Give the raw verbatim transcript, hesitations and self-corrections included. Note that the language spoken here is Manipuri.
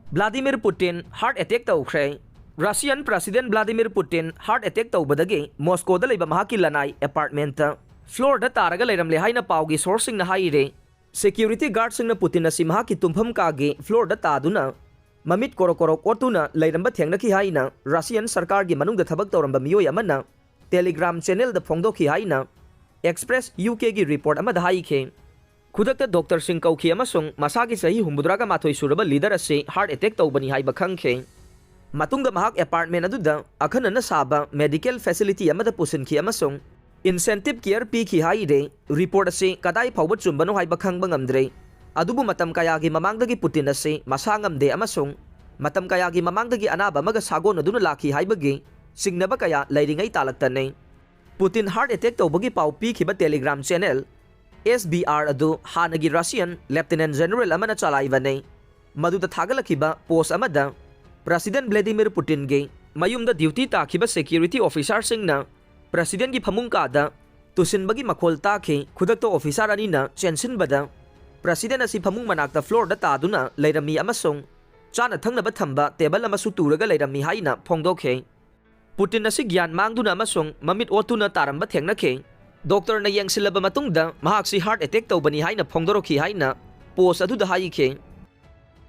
ꯕ꯭ꯂꯥꯗꯤꯃꯤꯔ ꯄꯨꯇꯤꯟ ꯍꯥꯔꯠ ꯑꯦꯇꯦꯛ ꯇꯧꯈ꯭ꯔꯦ꯫ ꯔꯁꯤꯌꯥꯟ ꯄ꯭ꯔꯁꯤꯗꯦꯟ ꯕ꯭ꯂꯥꯗꯤꯃꯤꯔ ꯄꯨꯇꯤꯟ ꯍꯥꯔꯠ ꯑꯦꯇꯦꯛ ꯇꯧꯕꯗꯒꯤ ꯃꯣꯁꯀꯣꯗ ꯂꯩꯕ ꯃꯍꯥꯛꯀꯤ ꯂꯅꯥꯏ ꯑꯦꯄꯥꯔꯠꯃꯦꯟꯠꯇ ꯐ꯭ꯂꯣꯔꯗ ꯇꯥꯔꯒ ꯂꯩꯔꯝꯂꯦ ꯍꯥꯏꯅ ꯄꯥꯎꯒꯤ ꯁꯣꯔꯁꯁꯤꯡꯅ ꯍꯥꯏꯔꯦ꯫ ꯁꯦꯀ꯭ꯌꯨꯔꯤꯇꯤ ꯒꯥꯔꯗꯁꯤꯡꯅ ꯄꯨꯇꯤꯟ ꯑꯁꯤ ꯃꯍꯥꯛꯀꯤ ꯇꯨꯝꯐꯝ ꯀꯥꯒꯤ ꯐ꯭ꯂꯣꯔꯗ ꯇꯥꯗꯨꯅ ꯃꯃꯤꯠ ꯀꯣꯔꯣꯛ ꯀꯣꯔꯣꯛ ꯑꯣꯠꯇꯨꯅ ꯂꯩꯔꯝꯕ ꯊꯦꯡꯅꯈꯤ ꯍꯥꯏꯅ ꯔꯁꯤꯌꯥꯟ ꯁꯔꯀꯥꯔꯒꯤ ꯃꯅꯨꯡꯗ ꯊꯕꯛ ꯇꯧꯔꯝꯕ ꯃꯤꯑꯣꯏ ꯑꯃꯅ ꯇꯦꯂꯤꯒ꯭ꯔꯥꯝ ꯆꯦꯅꯦꯜꯗ ꯐꯣꯡꯗꯣꯛꯈꯤ ꯍꯥꯏꯅ ꯑꯦꯛꯁꯄ꯭ꯔꯦꯁ ꯌꯨ ꯀꯦꯒꯤ ꯔꯤꯄꯣꯔꯠ ꯑꯃꯗ ꯍꯥꯏꯈꯤ꯫ ꯈꯨꯗꯛꯇ ꯗꯣꯛꯇꯔꯁꯤꯡ ꯀꯧꯈꯤ ꯑꯃꯁꯨꯡ ꯃꯁꯥꯒꯤ ꯆꯍꯤ ꯍꯨꯝꯐꯨꯇꯔꯥꯒ ꯃꯥꯊꯣꯏ ꯁꯨꯔꯕ ꯂꯤꯗꯔ ꯑꯁꯤ ꯍꯥꯔꯠ ꯑꯦꯇꯦꯛ ꯇꯧꯕꯅꯤ ꯍꯥꯏꯕ ꯈꯪꯈꯤ꯫ ꯃꯇꯨꯡꯗ ꯃꯍꯥꯛ ꯑꯦꯄꯥꯔꯠꯃꯦꯟꯠ ꯑꯗꯨꯗ ꯑꯈꯟꯅꯅ ꯁꯥꯕ ꯃꯦꯗꯤꯀꯦꯜ ꯐꯦꯁꯤꯂꯤꯇꯤ ꯑꯃꯗ ꯄꯨꯁꯤꯟꯈꯤ ꯑꯃꯁꯨꯡ ꯏꯟꯁꯦꯟꯇꯤꯚ ꯀꯦꯌꯔ ꯄꯤꯈꯤ ꯍꯥꯏꯔꯦ꯫ ꯔꯤꯄꯣꯔꯠ ꯑꯁꯤ ꯀꯗꯥꯏ ꯐꯥꯎꯕ ꯆꯨꯝꯕꯅꯣ ꯍꯥꯏꯕ ꯈꯪꯕ ꯉꯝꯗ꯭ꯔꯦ꯫ ꯑꯗꯨꯕꯨ ꯃꯇꯝ ꯀꯌꯥꯒꯤ ꯃꯃꯥꯡꯗꯒꯤ ꯄꯨꯇꯤꯟ ꯑꯁꯤ ꯃꯁꯥ ꯉꯝꯗꯦ ꯑꯃꯁꯨꯡ ꯃꯇꯝ ꯀꯌꯥꯒꯤ ꯃꯃꯥꯡꯗꯒꯤ ꯑꯅꯥꯕ ꯑꯃꯒ ꯁꯥꯒꯣꯟꯅꯗꯨꯅ ꯂꯥꯛꯈꯤ ꯍꯥꯏꯕꯒꯤ ꯆꯤꯡꯅꯕ ꯀꯌꯥ ꯂꯩꯔꯤꯉꯩ ꯇꯥꯂꯛꯇꯅꯤ꯫ ꯄꯨꯇꯤꯟ ꯍꯥꯔꯠ ꯑꯦꯇꯦꯛ ꯇꯧꯕꯒꯤ ꯄꯥꯎ ꯄꯤꯈꯤꯕ ꯇꯦꯂꯤꯒ꯭ꯔꯥꯝ ꯆꯦꯅꯦꯜ ꯑꯦꯁ ꯕꯤ ꯑꯥꯔ ꯑꯗꯨ ꯍꯥꯟꯅꯒꯤ ꯔꯁꯤꯌꯥꯟ ꯂꯦꯐꯇꯤꯅꯦꯟꯠ ꯖꯦꯅꯔꯦꯜ ꯑꯃꯅ ꯆꯂꯥꯏꯕꯅꯤ꯫ ꯃꯗꯨꯗ ꯊꯥꯒꯠꯂꯛꯈꯤꯕ ꯄꯣꯁ ꯑꯃꯗ ꯄ꯭ꯔꯁꯤꯗꯦꯟꯠ ꯚ꯭ꯂꯦꯗꯤꯃꯤꯔ ꯄꯨꯇꯤꯟꯒꯤ ꯃꯌꯨꯝꯗ ꯗ꯭ꯌꯨꯇꯤ ꯇꯥꯈꯤꯕ ꯁꯦꯀ꯭ꯌꯨꯔꯤꯇꯤ ꯑꯣꯐꯤꯁꯥꯔꯁꯤꯡꯅ ꯄ꯭ꯔꯁꯤꯗꯦꯟꯠꯀꯤ ꯐꯃꯨꯡ ꯀꯥꯗ ꯇꯨꯁꯤꯟꯕꯒꯤ ꯃꯈꯣꯜ ꯇꯥꯈꯤ꯫ ꯈꯨꯗꯛꯇ ꯑꯣꯐꯤꯁꯥꯔ ꯑꯅꯤꯅ ꯆꯦꯟꯁꯤꯟꯕꯗ ꯄ꯭ꯔꯁꯤꯗꯦꯟꯠ ꯑꯁꯤ ꯐꯃꯨꯡ ꯃꯅꯥꯛꯇ ꯐ꯭ꯂꯣꯔꯗ ꯇꯥꯗꯨꯅ ꯂꯩꯔꯝꯃꯤ ꯑꯃꯁꯨꯡ ꯆꯥꯅ ꯊꯛꯅꯕ ꯊꯝꯕ ꯇꯦꯕꯜ ꯑꯃꯁꯨ ꯇꯨꯔꯒ ꯂꯩꯔꯝꯃꯤ ꯍꯥꯏꯅ ꯐꯣꯡꯗꯣꯛꯈꯤ꯫ ꯄꯨꯇꯤꯟ ꯑꯁꯤ ꯒ꯭ꯌꯥꯟ ꯃꯥꯡꯗꯨꯅ ꯑꯃꯁꯨꯡ ꯃꯃꯤꯠ ꯑꯣꯠꯇꯨꯅ ꯇꯥꯔꯝꯕ ꯊꯦꯡꯅꯈꯤ꯫ ꯗꯣꯛꯇꯔꯅ ꯌꯦꯡꯁꯤꯜꯂꯕ ꯃꯇꯨꯡꯗ ꯃꯍꯥꯛꯁꯤ ꯍꯥꯔꯠ ꯑꯦꯇꯦꯛ ꯇꯧꯕꯅꯤ ꯍꯥꯏꯅ ꯐꯣꯡꯗꯣꯔꯛꯈꯤ ꯍꯥꯏꯅ ꯄꯣꯁ ꯑꯗꯨꯗ ꯍꯥꯏꯈꯤ꯫